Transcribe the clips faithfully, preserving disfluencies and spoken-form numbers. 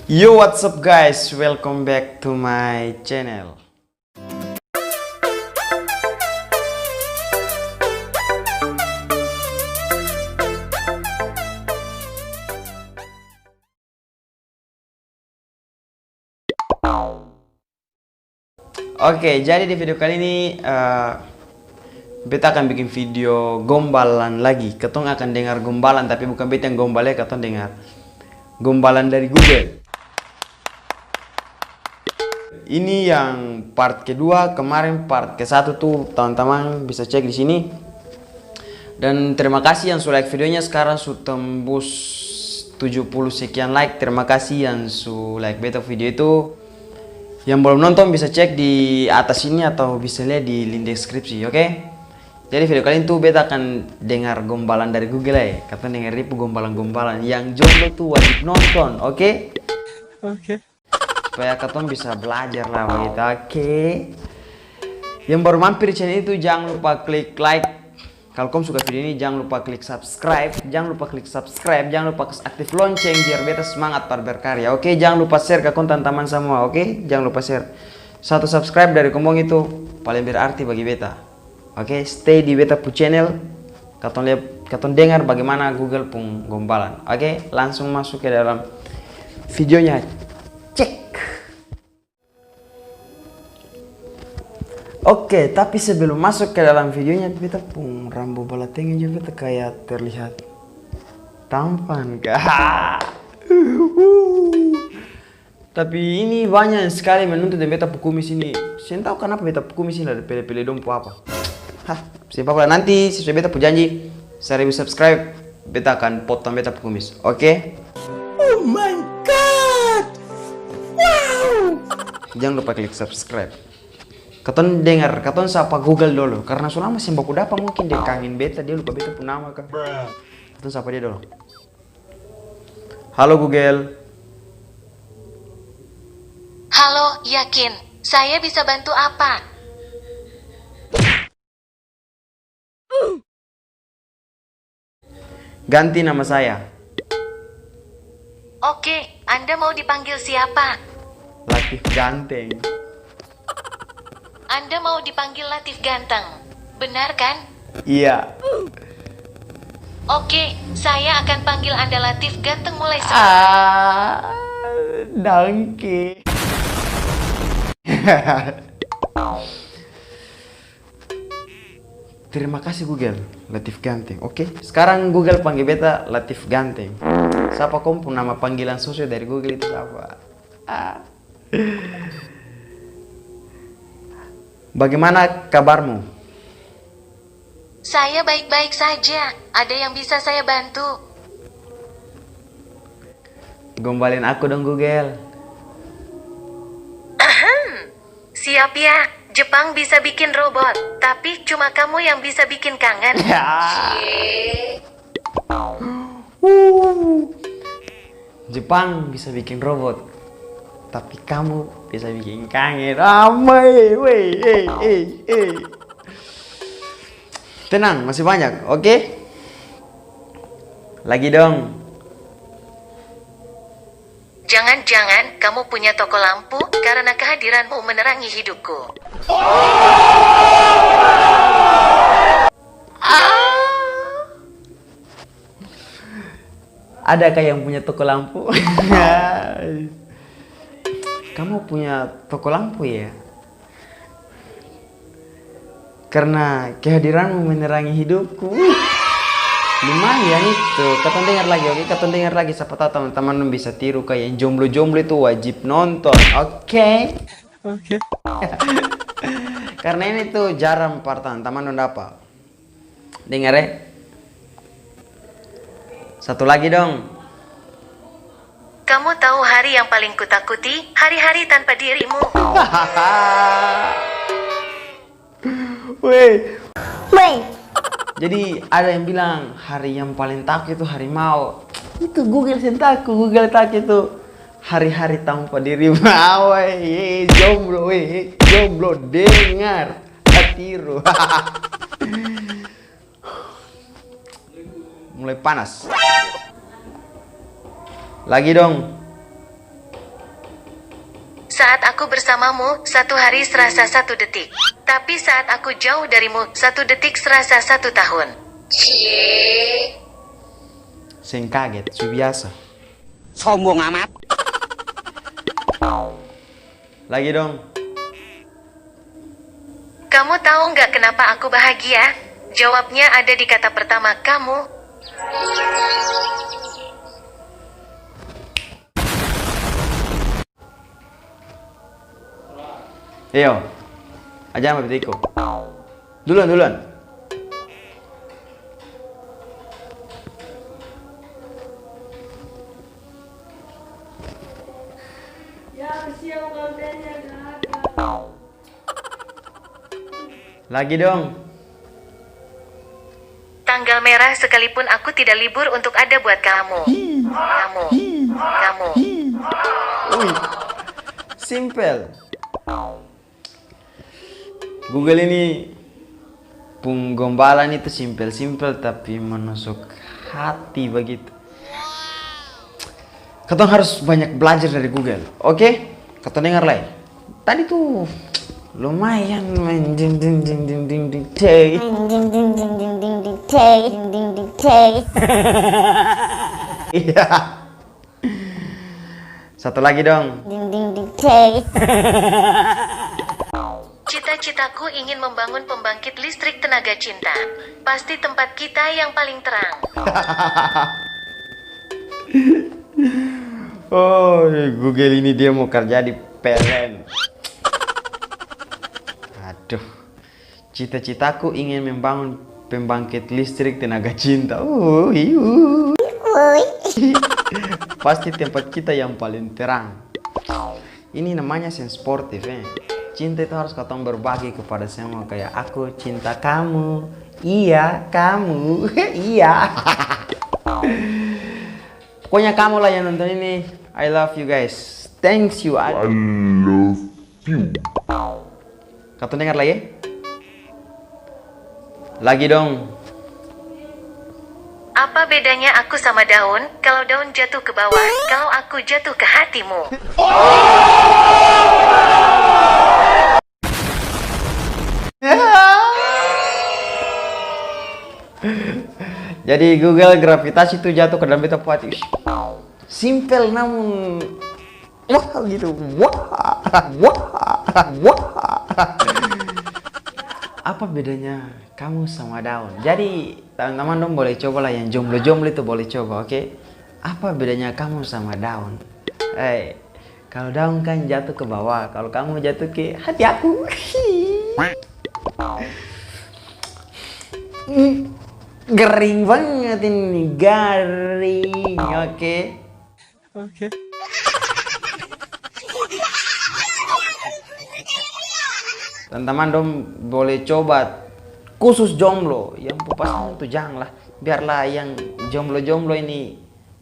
Yo, what's up guys? Welcome back to my channel. Oke, jadi di video kali ini, eh, beta akan bikin video gombalan lagi. Katong akan dengar gombalan, tapi bukan beta yang gombal ya, katong dengar gombalan dari Google. Ini yang part kedua, kemarin part ke satu tuh, tamang-tamang bisa cek di sini. Dan terima kasih yang su like videonya, sekarang su tembus tujuh puluh sekian like. Terima kasih yang su like beta video itu. Yang belum nonton bisa cek di atas ini atau bisa lihat di link deskripsi, oke? Jadi video kali ini tuh beta akan dengar gombalan dari Google, eh. Katong dengar dia pung gombalan-gombalan. Yang jomblo tuh wajib nonton, oke? Oke. Supaya katong bisa belajar lah begitu, oke? Yang baru mampir di channel itu, jang lupa klik like. Kalo kom suka video ini, jang lupa klik subscribe. Jang lupa klik subscribe, jang lupa kas aktif lonceng biar beta semangat par berkarya, oke? Jang lupa share ka kom tamang-tamang samua, oke? Jang lupa share. Satu subscribe dari komong itu paleng berarti bagi beta. Oke, stay di beta pu channel. Katong lia-, katong dengar bagimana Google pung gombalan. Oke, langsung masuk ke dalam videonya. Cek. Oke, tapi sebelum masuk ke dalam videonya, beta pung rambu balateng ini juga beta kaya terlihat tampan ka. Tapi ini banya skali menuntut deng beta pung kumis ini. Seng tau kanapa beta pung kumis ini ada pele-pele dong pung apa. Hah, seng papa lah. Nanti sesuai beta pung janji, seribu subscribe, beta akan potong beta pung kumis. Oke? Oh my God! Wow! Jang lupa klik subscribe. Katong dengar, katong sapa Google dolo. Karna su lama seng baku dapa, mungkin dia kangen beta, dia lupa beta pung nama ka. Katong sapa dia dolo. Halo, Google. Halo, Yakin. Saya bisa bantu apa? Ganti nama saya. Oke, Anda mau dipanggil siapa? Latif Ganteng. Anda mau dipanggil Latif Ganteng, benar kan? Iya. Oke, saya akan panggil Anda Latif Ganteng mulai sekarang. Ah, dangke. Terima kasih Google, Latif Ganteng. Oke, sekarang Google pangge beta Latif Ganteng. Sapa kong pung nama panggilan sosok dari Google itu sapa? Ah. Bagaimana kabarmu? Saya baik-baik saja. Ada yang bisa saya bantu? Gombalin aku dong, Google. Ahem. Siap ya, Jepang bisa bikin robot, tapi cuma kamu yang bisa bikin kangen. Ya. Cie. Wuh. Jepang bisa bikin robot, tapi kamu bisa bikin kangen. Ramai, weh, eh, eh, eh. Tenang, masih banyak, oke? Lagi dong. Jangan-jangan kamu punya toko lampu, karena kehadiranmu menerangi hidupku. Ah. Ada kah yang punya toko lampu? Kamu punya toko lampu, ya? Karena kehadiranmu menerangi hidupku. Lumayan itu. Katong dengar lagi, oke? Katong dengar lagi. Sapa tahu teman-teman bisa tiru ka. Yang jomblo-jomblo itu wajib nonton, oke? Oke. Karena ini tuh jarang par teman-teman dong dapa. Dengar, eh. Satu lagi dong. Kamu tahu hari yang paling kutakuti? Hari-hari tanpa dirimu. Weh. Weh. Jadi ada yang bilang hari yang paling takut itu harimau. Itu Google seng taku, Google taku itu hari-hari tanpa dirimu. Weh, jomblo, weh, jomblo, dengar. Hatiru. Mulai panas. Lagi dong. Saat aku bersamamu, satu hari serasa satu detik. Tapi saat aku jauh darimu, satu detik serasa satu tahun. Cie. Seng kaget, su biasa. Sombong amat. Lagi dong. Kamu tahu nggak kenapa aku bahagia? Jawabnya ada di kata pertama, kamu. Iyo. Ajang babetiko. Duluan, duluan. Lagi dong. Tanggal merah sekalipun aku tidak libur untuk ada buat kamu. Kamu. Kamu. Ui, simpel. Google ini pung gombalan itu simpel-simpel tapi menusuk hati bagitu. Katong harus banyak belajar dari Google, oke? Katong dengar lai. Tadi tuh lumayan main ding, ding, ding, ding, ding, ding, tei. Ding, ding, ding, ding, ding, ding, ding, tei. Ding, ding, ding, tei. Iya. Satu lagi dong. Ding, ding, ding, tei. Cita-citaku ingin membangun pembangkit listrik tenaga cinta. Pasti tempat kita yang paling terang. Oh, Google ini dia mau kerja di P L N. Aduh. Cita-citaku ingin membangun pembangkit listrik tenaga cinta. Uh, iu. Pasti tempat kita yang paling terang. Ini namanya seng sportif, eh. Cinta itu harus katong berbagi kepada semua, kayak, "Aku cinta kamu." Iya, kamu. Iya. Pokoknya kamu lah yang nonton ini, I love you guys. Thanks you. I love you. Katong dengar lagi. Lagi dong. Apa bedanya aku sama daun? Kalau daun jatuh ke bawah, kalau aku jatuh ke hatimu. Jadi Google, gravitasi tu jatuh ke dalam beta pung hati. Simpel namun wah gitu. Wah, wah, wah. Apa bedanya kamu sama daun? Jadi teman-teman dong boleh coba lah, yang jomblo-jomblo itu boleh coba, oke? Apa bedanya kamu sama daun? Eh, Kalo daun kan jatuh ke bawah, kalo kamu jatuh ke hati aku. Garing banget ini, garing, oke? Oke. Teman-teman dong boleh coba, khusus jomblo, yang pung pasangan tuh jang lah, biarlah yang jomblo-jomblo ini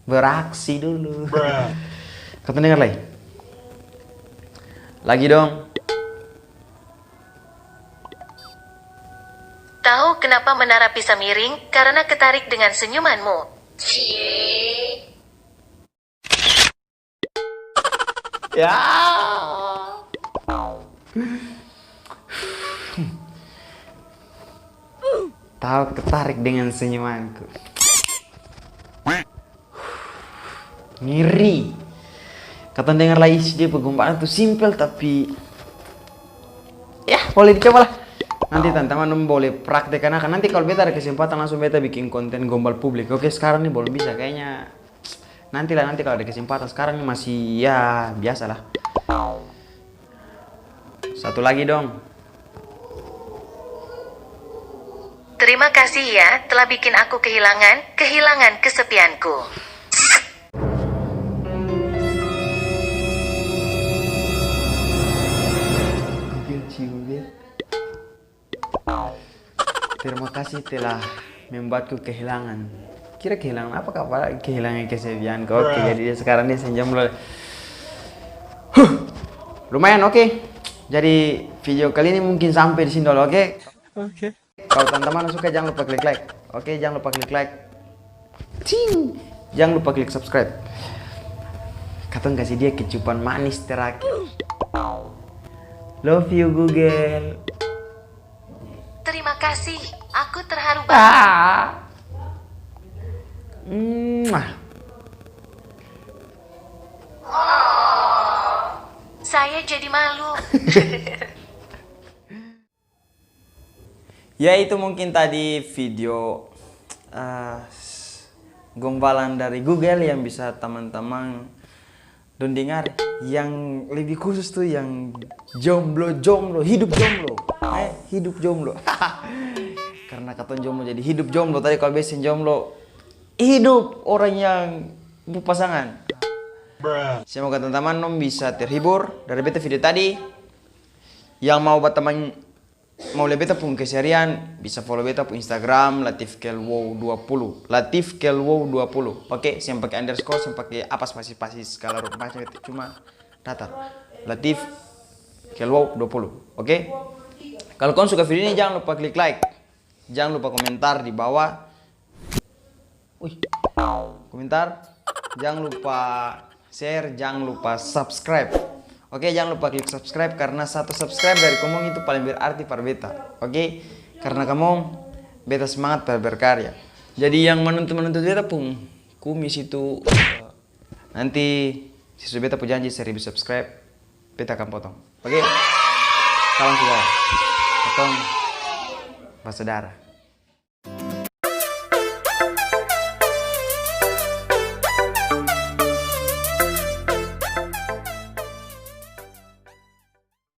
beraksi dulu. Katong dengar lai. Lagi dong. Tahu kenapa menara bisa miring? Karena ketarik dengan senyumanmu. Cie. Ya. Tahu ketarik dengan senyumanku. Ngeri. Katong dengar lai, ih, dia pung gombalan tu simpel, tapi ya, boleh dicoba lah. Nanti teman-teman dong boleh praktekkan akang. Nanti kalau beta ada kesempatan, langsung beta bikin konten gombal publik. Oke, sekarang ni belum bisa, kayaknya nanti lah, nanti kalau ada kesempatan. Sekarang ni masih, ya, biasa lah. Satu lagi dong. Terima kasih ya, telah bikin aku kehilangan, kehilangan kesepianku. Google cium dia. Terima kasih telah membuatku kehilangan. Kira kehilangan apa, Kak? Padahal kehilangan kesepianku. Oke, jadi dia sekarang dia seng jomblo. Huh. Lumayan, oke. Jadi video kali ini mungkin sampai di sini dulu, oke? Oke. Kalau teman-teman suka, jangan lupa klik like. Oke, jangan lupa klik like. Cing. Jangan lupa klik subscribe. Katong kasih dia kecupan manis terakhir. Love you, Google. Terima kasih, aku terharu banget. Ah. Mwah. Saya jadi malu. Ya, itu mungkin tadi video, eh, gombalan dari Google yang bisa tamang-tamang dong dengar. Yang lebih khusus tu yang jomblo-jomblo, hidup jomblo. Eh, hidup jomblo. Karna katong jomblo jadi hidup jomblo. Tadi kalo beta seng jomblo, hidup orang yang berpasangan. Semoga teman-teman dong bisa terhibur dari beta video tadi. Yang mau batamang Mau lia beta pung keseharian, bisa follow beta pung Instagram, Latif Kelwow dua puluh. Latif Kelwow dua puluh. Oke, seng pake underscore, seng pake apa, spasi-spasi, segala rupa macam itu. Cuma datar. Latif Kelwow dua puluh. Oke? Kalau kong suka video ini, jangan lupa klik like. Jangan lupa komentar di bawah. Wih. Komentar. Jang lupa share, jang lupa subscribe. Oke, jang lupa klik subscribe karna satu subscribe dari komong itu paleng berarti par beta. Oke, karna kamong beta semangat par berkarya. Jadi yang menuntut-menuntut beta pung kumis itu, eh, nanti sesuai beta pung janji seribu subscribe, beta akan potong. Oke? Salam sejahtera. Katong basudara.